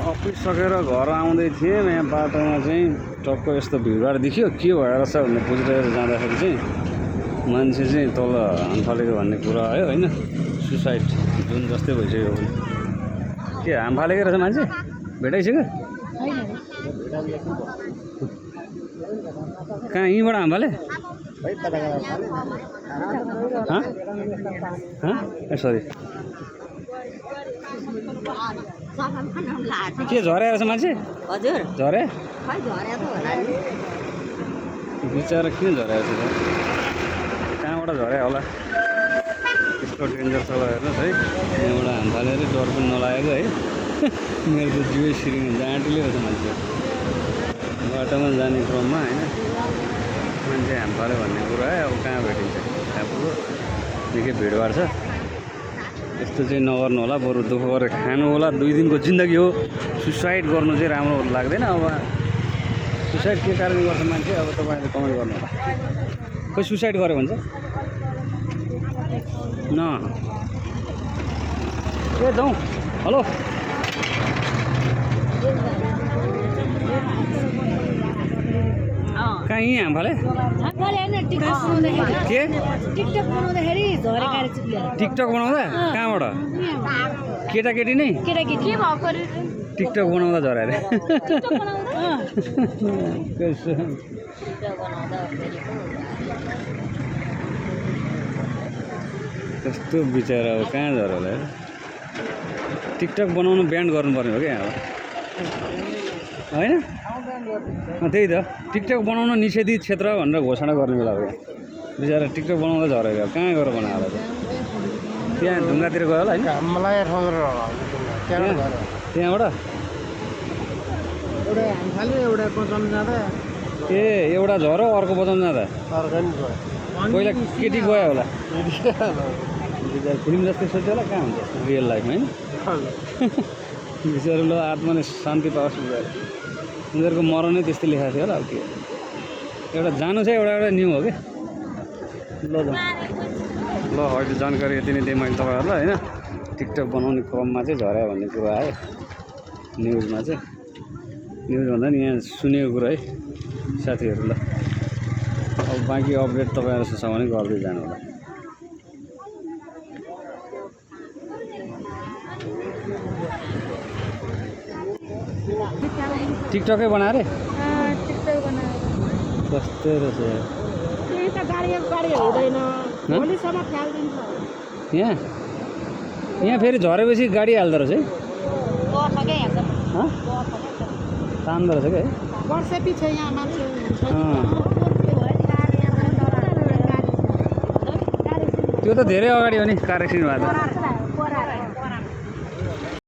office सकेर घर आउँदै थिएँ यहाँ बाटोमा चाहिँ टक्क यस्तो भिडभाड देखियो के भएर छ भनेर बुझिरहेर जाँदाखेरि चाहिँ मान्छे चाहिँ तल हामफालेको भन्ने कुरा आयो होइन सुसाइड जुन जस्तै भइसक्यो के हामफालेको रहेछ मान्छे भेटाइसक्यो कहाँ यहीँबाट हामफाले सरी के झरे रहेछ मान्छे हजुर झरे खै झरे त होला नि बिचरा किन झरेको छ कहाँबाट झरे होला यस्तो डेन्जर छ हेर्नुहोस् है यहाँबाट हामफालेर डर पनि नलागेको है मेरो त जिउ सिरिङ जाँटिले रहेछ मान्छे बाटोमा जाने क्रममा होइन मान्छे हामफाले भन्ने कुरा है अब कहाँ भेटिन्छ आफूको निकै भिडभाड छ यस्तो चाहिँ नगर्नु होला बरु दुःख गरेर खानु होला 2 दिनको जिन्दगी हो सुसाइड गर्नु चाहिँ राम्रो लाग्दैन अब सुसाइड के कारण गर्छ मान्छे अब तपाईँले कमेन्ट गर्नु होला खोइ सुसाइड गर्यो भन्छ न ए जाउँ हेलो कहाँ यहीँ हामफाले के टिकटक बनाउँदा कहाँबाट केटाकेटी नै टिकटक बनाउँदा झरे अरे कस्तो बिचरा हो कहाँ झर होला टिकटक बनाउनु ब्यान्ड गर्नु पर्ने हो क्या अब होइन त्यही त टिकटक बनाउन निषेधित क्षेत्र भनेर घोषणा गर्ने बेला हो बिचरा टिकटक बनाउँदा झरेको कहाँ गएर बनाएर होला त्यहाँ ढुङ्गातिर गयो होला होइन त्यहाँबाट ए एउटा झरो अर्को बचाउनु जाँदा पहिला केटी गयो होला बिचरा फिल्म जस्तै सोच्यो होला कहाँ हुन्छ रियल लाइफमा होइन बिचरा ल आत्माले शान्ति पाओस् उनीहरूको मरणै त्यस्तै लेखाएको थियो होला अब के एउटा जानु छ एउटा न्यू हो कि ल अहिले जानकारी यति नै दिएँ मैले तपाईँहरूलाई होइन टिकटक बनाउने क्रममा चाहिँ झऱ्यो भन्ने कुरा आयो न्युजमा चाहिँ न्युज भन्दा नि यहाँ सुनेको कुरा है साथीहरू ल अब बाँकी अपडेट तपाईँहरूसँग छ भने गर्दै जानु होला टिकटकै बनाएर कस्तो रहेछ यहाँ फेरि झरेपछि गाडी हाल्दो रहेछ है तान्दो रहेछ क्या त्यो त धेरै अगाडि हो नि कार एक्सिडेन्ट भएको